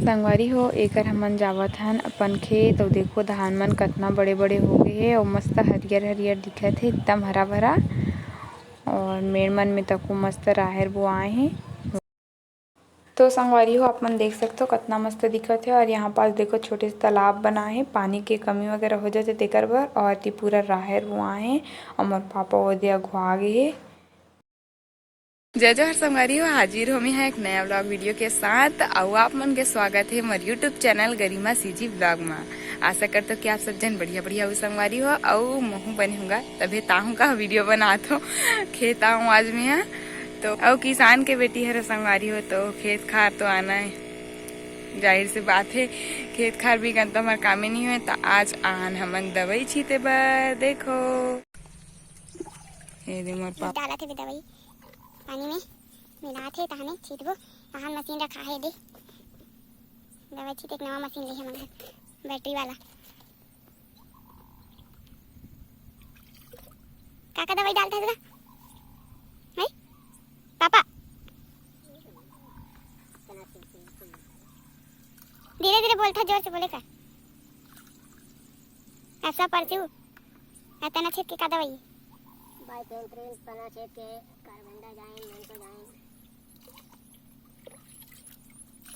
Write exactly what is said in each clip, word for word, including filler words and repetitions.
संगवारी हो, एकर हमन जावत हन अपन खेत। अउ देखो, धान मन कतना बड़े-बड़े हो गए हे अउ मस्त हरियर-हरियर दिखत हे, एकदम हरा-भरा। और मेड़ मन में तको मस्त राहेर बोआए हे। तो संगवारी हो, आप मन देख सकथो, कतना मस्त दिखत हे। और यहाँ पास देखो, छोटे से तालाब बना हे, पानी के कमी वगैरह हो जाथे तेकर बर। और एती पूरा राहेर बोआए हे, अउ मोर पापा ओदे अघुआ गे हे। जय जोहार संगवारी हो, हाजिर हों मैं हा एक नया vlog video के साथ। अउ आप मन के स्वागत हे मोर YouTube channel गरिमा CG vlog मा। आशा करथों कि आप सब झन बढ़िया बढ़िया हो संगवारी हो, अउ महूँ बने होंगा, तभे ताहूँ का video बनात हों। खेत आऊँ आज मैं हा, तो अउ किसान के बेटी हरे संगवारी हो, तो खेत खार तो आना हे, जाहिर से बात हे। खेत खार बिगर तो हमर कामे नहीं होय। तो आज आन हमन दवाई छीते बर, देखो। ये दे मोर पापा। डालत हे दवाई पानी में, मिलात हे, तहने छीतबो। तहन मशीन रखा हे दे, दवाई छीते एक नवा मशीन ले हमन घर, बैटरी वाला। का का दवाई डालत हे तेला? हैं? पापा, धीरे धीरे बोलता, जोर से बोले का? ऐसा परसू, तना छेद के का दवाई? बाइफेंथ्रिन, तना छेद के, कार्बेंडाजाइम, मेंथोजाइम,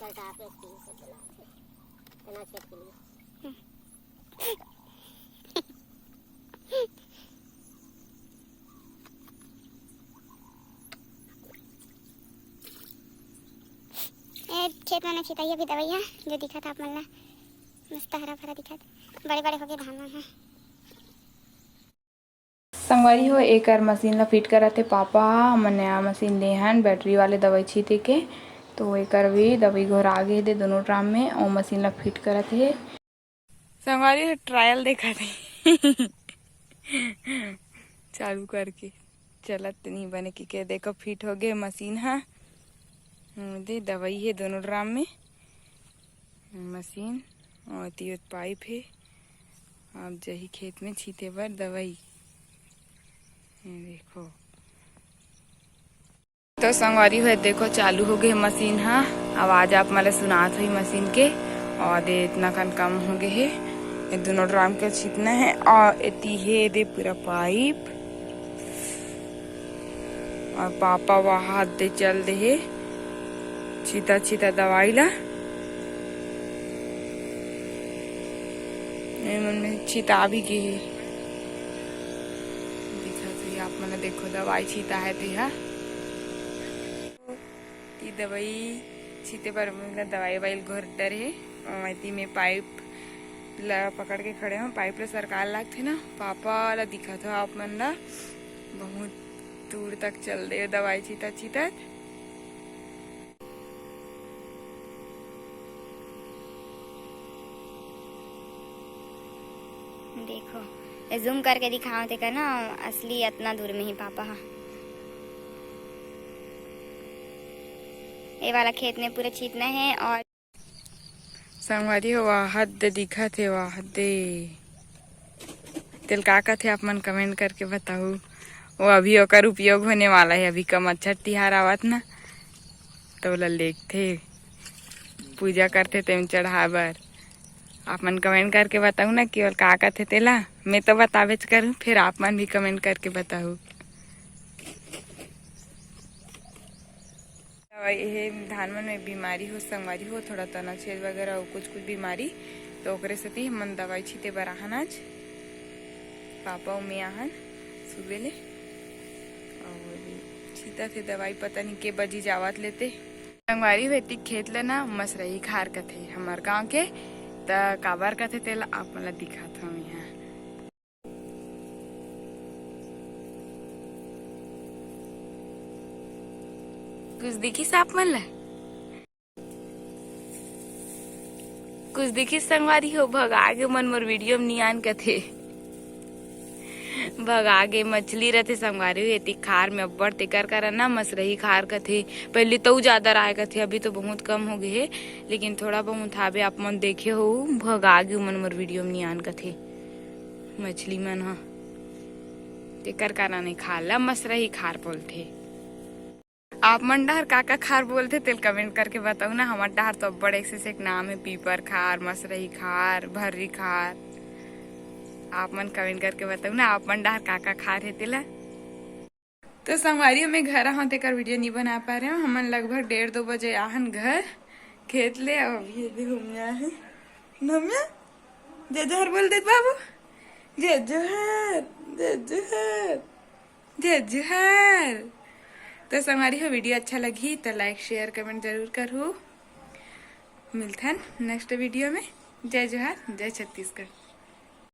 चलता आपके स्पीड से चला, तना छेद के लिए। हम्म। ए, खेत में छीताही अभी दवइया, जो दिखत हे आप मन ला, मस्त हरा भरा दिखत, बड़े बड़े हो गए धान मन ह। संगवारी हो, एकर मशीन ला फिट करत हे पापा ह। हमन नया मशीन ले हन, बैटरी वाले दवाई छीते के, तो एकर भी दवाई घोरा गे दे दोनों ड्राम में, अउ मशीन ला फिट करत हे। संगवारी हो, ट्रायल देखत हे चालू करके, चलत नहीं बने कि के। देखो, फिट हो गए मशीन ह। हम्म, दे दवाई हे दोनों ड्राम में, मशीन और एती पाइप हे। अब जही खेत में छीते बर दवाई। ये देखो, तो संगवारी हो, देखो, चालू हो गए मशीन ह। आवाज आप मन ला सुनात होही मशीन के। और दे इतना कन कम हो गए हे, ये दोनों ड्राम के छीतना हे। और एती हे दे पूरा पाइप, और पापा वहाद दे चल दे हे छीता छीता दवाई ला। ये मन में छीता भी गे हे। दिखत होही आप मन ला, देखो, दवाई छीता हे तेहा। ती दवाई छीते बर हमन ला दवाई वाइल घोर डरे हे। अउ एती में पाइप ला पकड़ के खड़े हों, पाइप ला सरकार लागथे ना। पापा ला दिखत हो आप मन ला, बहुत दूर तक चल दे दवाई छीता छीता। देखो, ये जूम करके दिखाओ तेकर ना, असली इतना दूर में ही पापा हा। ये वाला खेत में पूरा छीतना है और संगवारी हो, वाह दे दिखत हे, वाह दे। तेल का कथे, आप मन कमेंट करके बताहू। वो अभी ओकर उपयोग होने वाला है, अभी कमच्छर तिहार आवत ना, तो ओला लेगथे, पूजा करथे, तेम चढ़ाए बर। आप मन कमेंट करके बताहू ना कि ओला का कथे तेला। मैं तो बताबेच करूँ, फिर आप मन भी कमेंट करके बताहू। दवाई, ये धान मन में बीमारी हो, संगवारी हो, थोड़ा तना छेद वगैरह अउ कुछ कुछ बीमारी, तो ओकरे सेती हमन दवाई छीते बर आहन आज। पापा अउ मैं आहन सुबह ले, अउ छीता थे दवाई, पता नहीं के बजी जावत लेते। संगवारी हो, एती खेत ल ना मसरही खार कथे हमर गांव के, त काबर कथे तेला आप मन ल दिखात हव इहाँ। कुछ दिखिस आप मन ला? कुछ दिखिस संगवारी हो? भगा गे मन मोर वीडियो में नियान कथे। भगा गे, मछली रथे संगवारी हो, एती खार में अब्बड़, तेकर कारण ना मसरही खार कथे। पहले तो ज्यादा राय कथे, अभी तो बहुत कम हो गए हे, लेकिन थोड़ा बहुत हावे, आप मन देखे हो, भगा गे मन मोर वीडियो में नियान कथे। मछली मन ह। तेकर कारण ए खार ला मसरही खार बोलथे। आप मन डहर का का खार बोलथे, तेल कमेंट करके बताऊ ना। हमर डहर तो अब्बड़ एक से एक नाम हे, पीपर खार, मसरही खार, भर्री खार। आप मन कमेंट करके बताऊ ना, आप मन डहर का का खार हे तेला। तो संगवारी हो, मैं घर आहूँ, तेकर वीडियो नहीं बना पा रहे हूँ। हमन लगभग डेढ़ दो बजे आहन घर खेत ले। अब अभी अभी घूमने आए हैं। नम्या, जय जोहार बोल दे बाबू। जय जोहार, जय जोहार, जय जोहार। तो संगवारी हो, वीडियो अच्छा लगही तो लाइक, शेयर, कमेंट जरूर करहू। मिलथन नेक्स्ट वीडियो में। जय जोहार, जय छत्तीसगढ़।